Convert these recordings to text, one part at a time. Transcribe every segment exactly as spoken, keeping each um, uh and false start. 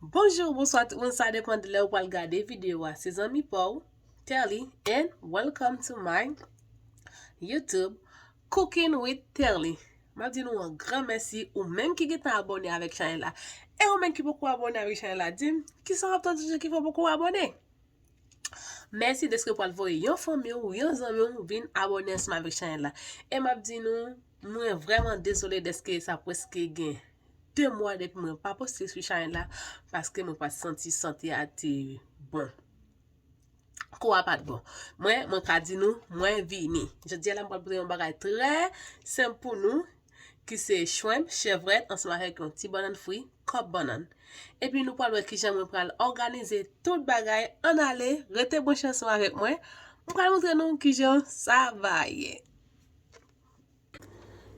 Bonjou, bonswa tout moun, sa depann de lè ou pral gade videyo a. Se zanmi pa w, Terly, and welcome to my YouTube, Cooking with Terly. M ap di nou yon gran mèsi, ou menm ki gentan abòne avèk chanèl la. E ou menm ki poko abòne avèk chanèl la, di m, kisa w ap tann toujou ki fè w poko abòne? Mèsi dèske w pral voye yon fanmi w, yon zanmi w vin abòne ansanm avèk chanèl la. E m ap di nou, mwen vrèman dezole dèske sa prèske gen de mwa depi mwen pa poste sou chanèl la, paske mwen pa t santi sante a te bon. Kò a pa t bon. Mwen, mwen ka di nou, mwen vini. Jodi a la, mwen pral pote yon bagay trè senp pou nou, ki se shrimp, chevrèt, ansanm avèk yon ti bannann fri, kòb bannann. Epi nou pral wè kijan mwen pral òganize tout bagay. Ann ale, rete branche ansanm avèk mwen. Mwen pral montre nou kijan sa va ye.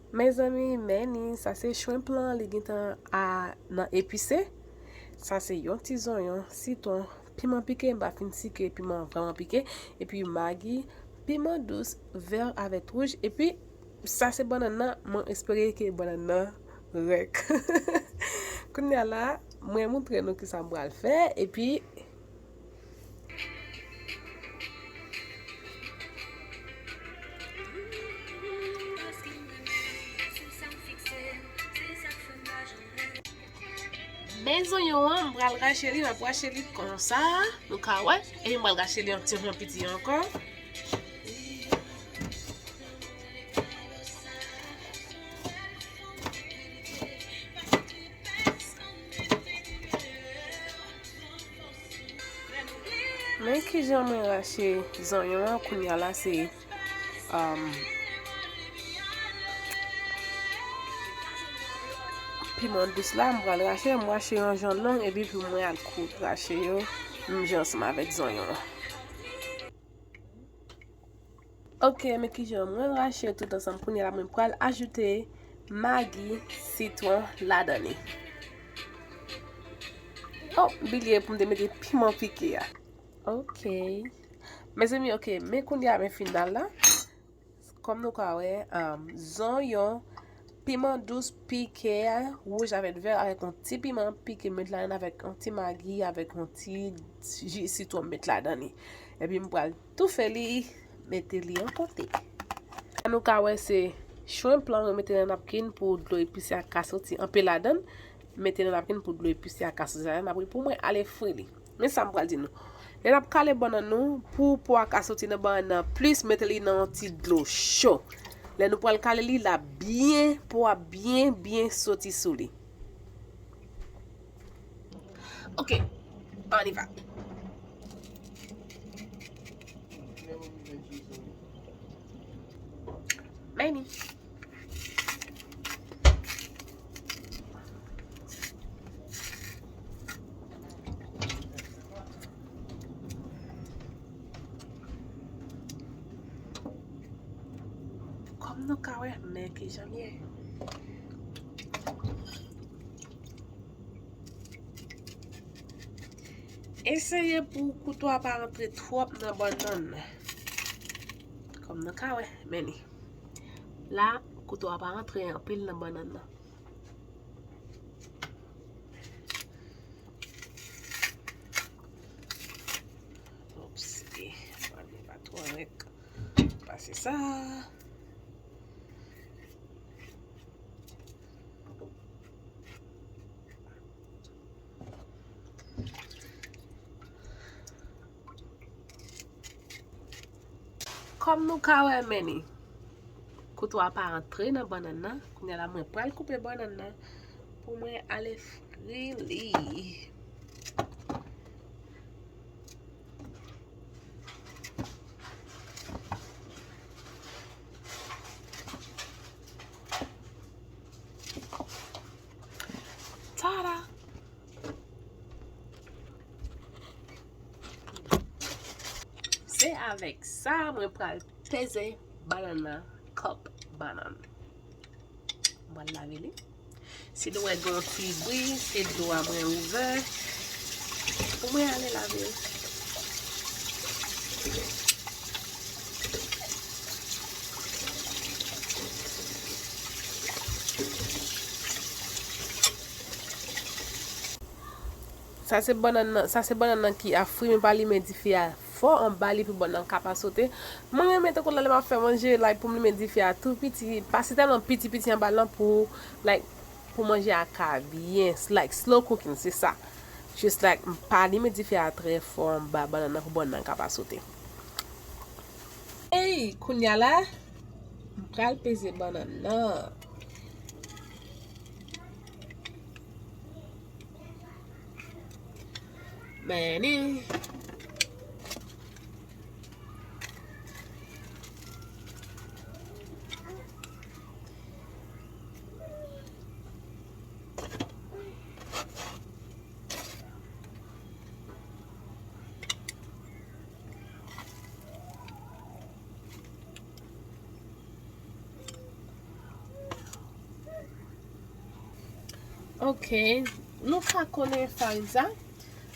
Mezanmi, men ni, sa se shrimp lan, li gentan a, nan epise. Sa se yon ti zonyon, sitwon, piman pike, m pa fin sike, piman an vrèman pike, epi magi, piman dous, vè avèk wouj, epi sa se bannann nan, mwen espere ke bannann nan rèk. Kounye a la, mwen montre nou kisa m pral fè, epi Men zonyon an, m pral rache li, m ap rache li konsa, nou ka wè, epi m pral rache li yon ti jan piti ankò. Men kijan mwen rache zonyon an, kounye a la se, um, piman dous la, m pral rache, m rache yon jan long, epi pou mwen al kout rache yo, m jan ansanm avèk zonyon an. Ok, men kijan mwen rache tout ansanm. Kounye a la, mwen pral ajoute magi, sitwon ladan li. Oh, m bliye pou m te mete piman pike a. Ok. Mezanmi, ok, men kounye a, men final la. Kòm nou ka wè, um, zonyon, piman dous pike, wouj avèk vè, avèk yon ti piman pike met ladan, avèk yon ti magi, avèk yon ti ji sitwon met ladan li. Epi m pral toufe li, mete li yon kote. Sa nou ka wè se shrimp lan, mwen mete nan napkin pou dlo epise a ka soti anpe ladan. Mete nan napkin pou dlo epise a ka soti ladan. Apre pou mwen ale fri li. Men sa m pral di nou. Lè n ap kale bannann nou, pou po a ka soti nan bannann nan plis, mete li nan yon ti dlo cho. Lè nou pral kale li, l ap byen, po a byen, byen soti sou li. Ok, on y va. Men ni. Kòm nou ka wè, men kijan l ye. Eseye pou kouto a pa rantre twòp nan bannann nan. Kòm nou ka wè, men ni. La, kouto a pa rantre anpil nan bannann nan. Ops, e, bannann pa twò rèk. Pase sa. Kòm nou ka wè, men ni, kouto a pa antre nan bannann nan. Kounye a la, mwen pral koupe bannann nan pou mwen ale fri li. Tada! Se avèk sa mwen pral peze bannann nan, kòb bannann. Mwen lave li. Si nou wè gen yon ti bri, se dlo a mwen ouvè. Pou mwen ale lave l. Sa se bannann nan, sa se bannann nan ki ap fri, men pa limen dife a fò anba li pou bannann nan ka pa sote. Mwen renmen tankou lè m ap fè manje, like, pou m limen dife a tou piti, pa si tèlman piti piti anba l nan pou, like, pou manje a ka byen, like, slow cooking, se sa. Just like, m pa limen dife a trè fò anba bannann nan pou bannann nan ka pa sote. Ey, kounya la, m pral peze bannann nan. Meni. Ok, nou ka konnen farin sa.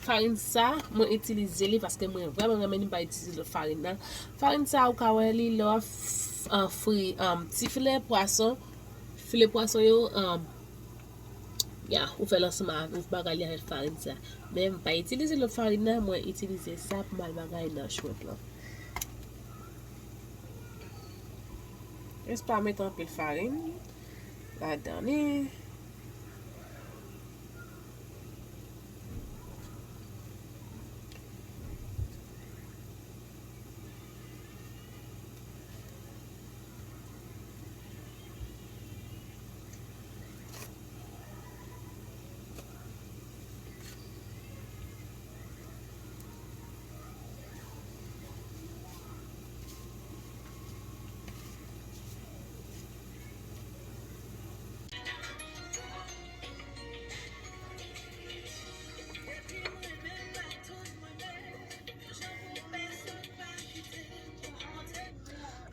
Farin sa, mwen itilize li paske mwen vrèman renmen li, m pa itilize lòt farin nan. Farin sa, ou ka wè li lè w ap f-, an, fri, an, ti filè pwason, filè pwason yo, an, ya, ou fè l ansanm avèk bagay li avèk farin sa. Men m pa itilize lòt farin nan, mwen itilize sa pou m al bagay nan shrimp lan. Jis pa met anpil farin ladan li.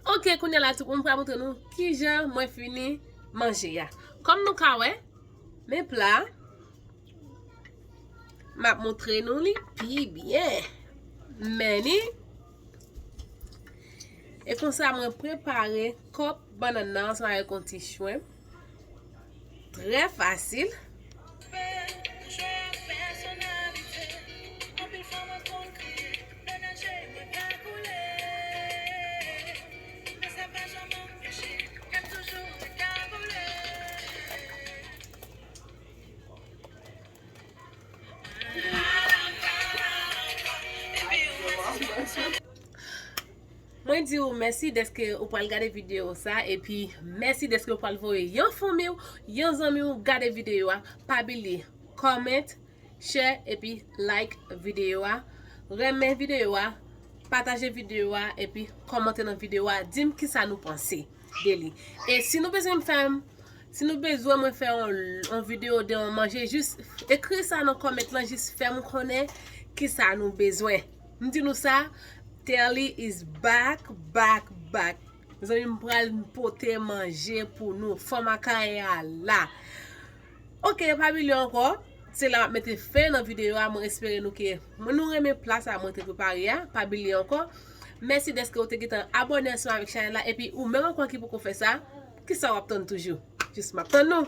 Ok, kounye a la tout moun, m pral montre nou kijan mwen fini manje a. Kòm nou ka wè, men pla, m ap montre nou li pi byen. Men li, e konsa mwen prepare kòp bannann nan ansanm avèk yon ti shrimp. Trè fasil. Mwen di w mèsi dèske ou pral gade videyo sa, epi mèsi dèske ou pral voye yon fanmi w, yon zanmi w gade videyo a. Pa bliye, comment, share, epi like videyo a. Renmen videyo a, pataje videyo a, epi kòmante nan videyo a, di m kisa nou panse de li. E si nou bezwen m fè m, si nou bezwen mwen fè yon, yon videyo de yon manje, jis ekri sa nan comment lan, jis fè m konnen kisa nou bezwen. M di nou sa, Telly is back, back, back. Mezanmi, m pral pote manje pou nou. Fanm Akayè a la. Ok, pa bliye ankò, se la m ap mete fen nan videyo a. Mwen espere nou ke mwen nou renmen pla sa mwen te prepare a. Pa bliye ankò, mèsi dèske ou te gentan abòne ansanm avèk chanèl la. Epi ou menm ankò ki poko fè sa, kisa w ap tann toujou? Jis m ap tann nou.